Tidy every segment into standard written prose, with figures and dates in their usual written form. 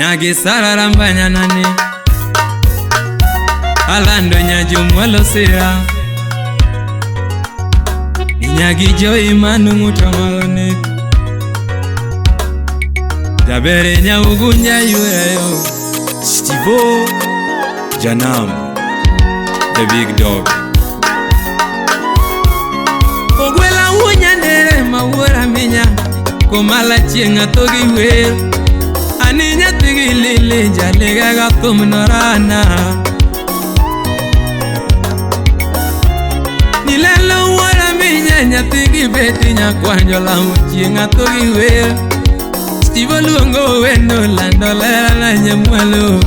Nyagi Sara Rambanya nani Alando nyajumwalo sira Nyagi joy manu mutamane Jabere nyaugunya yueyo Stivo Janam, the big dog. Ogwela wunya nere mawuora minya Komala chieng' atho gi wer Ani nyathi gi lili jalega ga thum norana Nilelo wuora minya nyathi gi beti nyakwanjo lamo chieng' atho gi wer Stivo luongo wendo lando lera na nyamwalo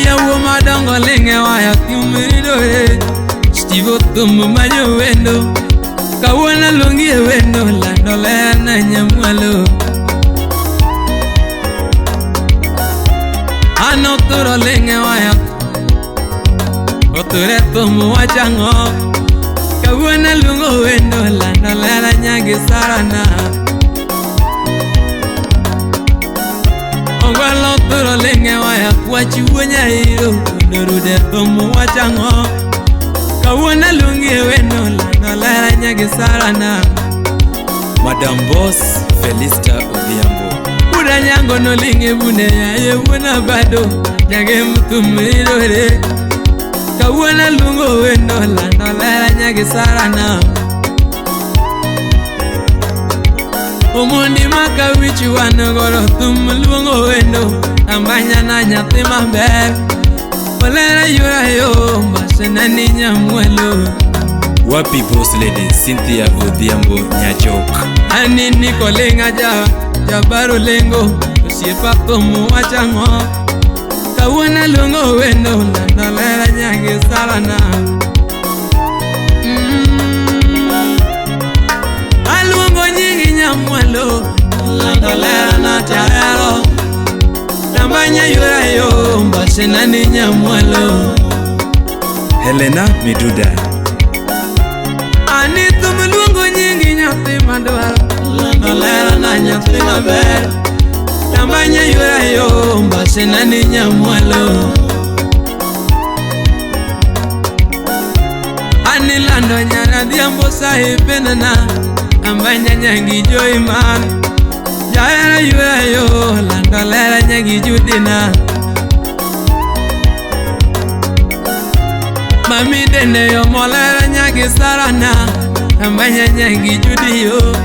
Yawuo madongo ling'e waya thum ridore Stivo thum manyo wendo Kawuono aluongi e wendo lando lera na nyamwalo An othuro ling'e waya Othure thum wachang'o Kawuono aluongo wendo lando lera nyagi sarana Ogwalo othuro ling'e waya kwach wuo nyairo Mondo rude thum wachang'o Kawuono aluongi e wendo lando lera nyagi sarana Madam Boss Felista Odhiambo. Buda nyango noling'e bune yaye wuona bado Nyage mthum ridore Kawuono aluongo wendo lando lera nyagi sarana Omondi maka wich wan godo thum luongo wendo Ambanya na nyathi maber Olera yura yo mbasena ni nyamwalo Wapi Boss Lady Cynthia Odhiambo Nyachok. Ani niko linga ja jabaro lengo Osiepa thum wachang'o Kawuono aluongo wendo lando lera nyagi sarana Aluongo nyingi nyamwalo lando lera na tahero Tambanya yura yo mbasena ni nyamwalo Helena Miduda. Ani thum luongo nyingi nyathi madwaro lando lera na nyathi maber Tambanya yura yo mbasena ni nyamwalo Ani lando nyara dhiambo sahibenana Ambanya nyangi joy man Jahera yura yo lando lera nyangi judina Mami dende yo molera nyagi sarana Ambanya nyangi judi yo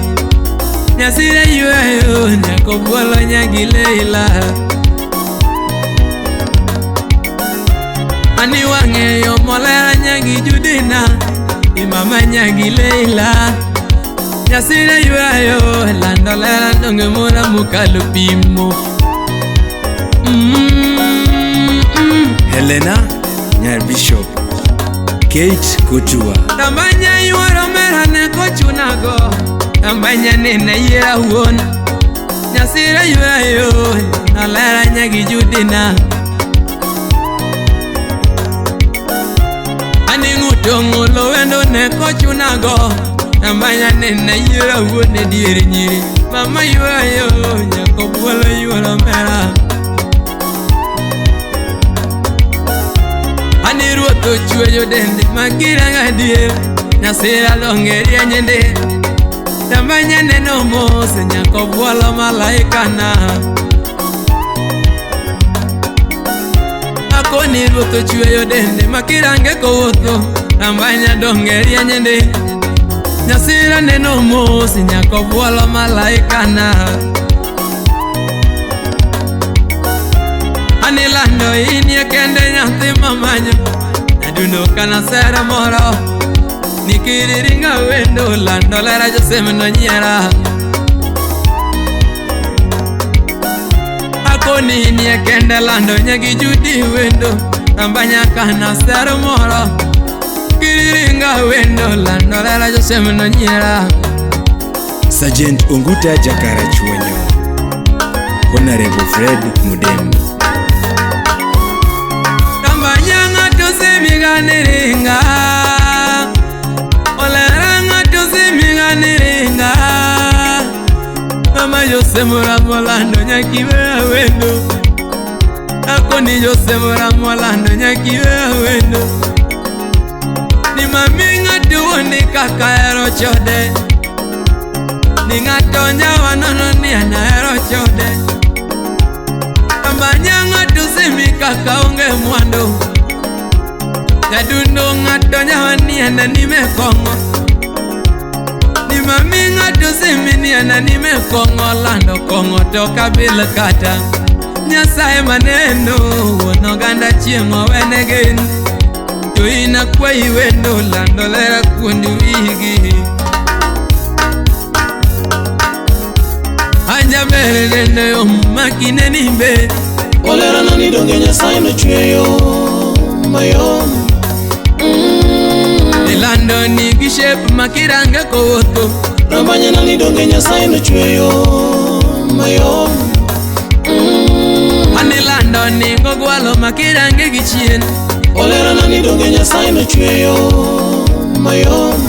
Nyasire yura yo nyako bwolo nyagi leila Ani wang'e yo molera nyangi judina Imama nyangi leila Nyasire yura yo lando lera donge mora mukalo pimo Helena Nyar Bishop. Kate Kutua. Tambanya yuoro mera ne kochunago Tambanya nene yiera wuon Nyasire yura yo nolera nyagi judina Ani ng'uto ng'ulo wendo ne kochunago Tambanya nene yiera wuon e dier nyiri Mama yura yo nyako bwolo yuoro mera Ani ruoth ochweyo dende makirang' adier Nyasira donge rieny ndi Tambanya neno mos nyako bwolo malaikana Akoni ruoth ochweyo dende makirange kowuotho Tambanya donge rieny ndi Nyasira neno mos nyako bwolo malaikana Ani lando inie kende nyathi mamanyo Nadundo kana sera moro Nikiriringa wendo lando lera josem no nyiera Akoni inie kende lando nyagi judi wendo Tambanya kana sera moro Kiriringa wendo lando lera josem no nyiera Sergeant Unguta Jakara Chuonyo. Honorable Fred Mudem. Tambanya ng'ato semiga niringa Olera ng'ato semiga niringa Mama Jose Muramolando nyakiwe awendo. Akoni Jose Muramolando nyakiwe awendo. Ni mami ng'ato wuondi kaka hero chode. Ni ng'ato nyawa nono ni an ahero chode. Ambanya ng'ato simi kaka onge mwandu. Jadundo ng'ato nyawa ni an anime kong'o. Ni mami ng'ato simi ni an anime kong'o. Lando kong'o to kabil kata. Nyasaye maneno wuon oganda chieng' owene gen. To in akwayi wendo lando lera kuond wigi. Anjabere dende yom makine nimbe. Olera nani donge Nyasaye nochweyo mayom. Ilando nigi shape makirange kowuotho. Rambanya nani donge Nyasaye nochweyo mayom. Anilando ningo gwalo makirange gi chien. Olera nani donge Nyasaye nochweyo mayom.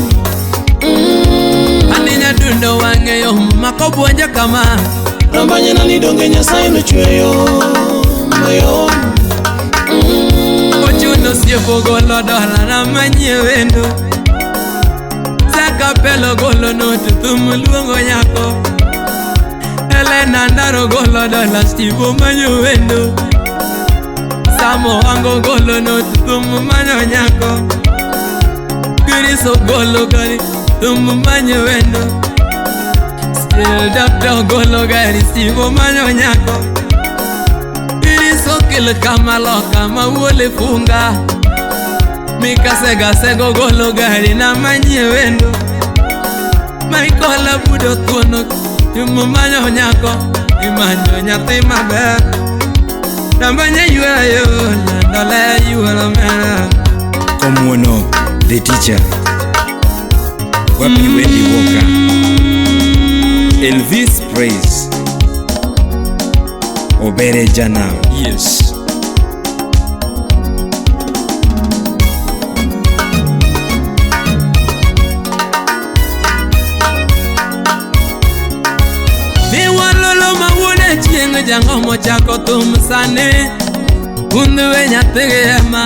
Ani nyadundo wang'e yom makobuonjo kama. Rambanya nani donge Nyasaye nochweyo mayom. Ochuno siepo golo dola na manyie wendo. Sakapelo golo noto thum luongo nyako. Elena Ndaro golo dola Steve manyo wendo. Samo Wango golo noto thum manyo nyako. Chris golo gari thum manyo wendo. Still Doctor golo gari Steve manyo nyako. Iriso kama loka mawuole funga. Mikasega sego golo gari na manyie wendo. Michael Abudo thuono thum manyo nyako. Imanyo nyathi maber. Rambanya ywayo lando le yuoro mera. Komuono the teacher. Wapi Wendy Walker. Elvis Praise. Obere Jana. Yes. Ni walolo mawuone chieng' jang'omo chako thum sani. Undwe nyathigi ema.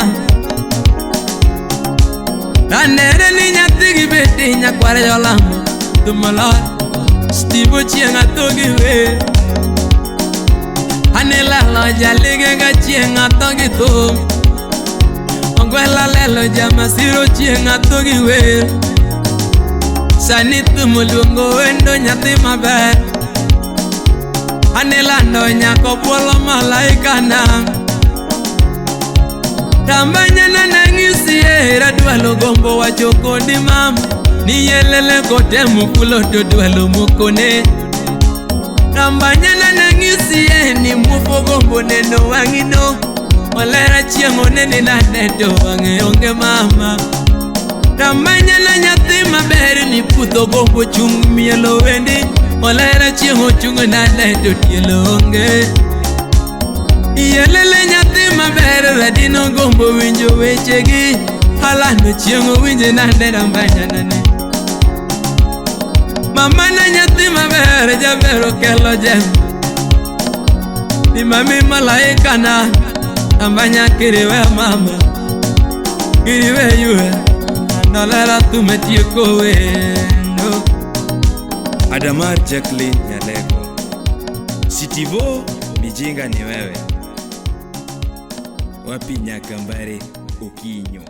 Anene ni nyathigi beti nyakwar jolamo. Thum olor Steve chieng' atho gi wer. Anilalo jalige ga chieng' atho gi thum. Ogwela lelo jamasiro chieng' atho gi wer. Sani thum luongo wendo nyathi maber. Anilando nyako buolo malaika na. Rambanya na nang'isi era dwalo gombo wacho kodi mama. Ni yelele kotemo fulo to dwalo mokone. Rambanya na nang'isi ni muofo gombo neno wang'ino. Olera chieng' onene nade to wang'e onge mama. Rambanya na nyathi maber ni pudho gombo chung' mielo wendi. Olera chieng' ochung' nade to tielo onge. Iyelele nyathi maber radino gombo winjo wechegi. Alando chieng' owinje nade rambanya nane. Mama na nyathi maber jaber okelo jem. Ni mami malaika na rambanya kiriwe mama. Kiriwe yue nolera thume tieko wendo. Adamar Jacqueline Nyalego. Sitivo mijinga ni wewe. Wapi Nyakambare Okinyo.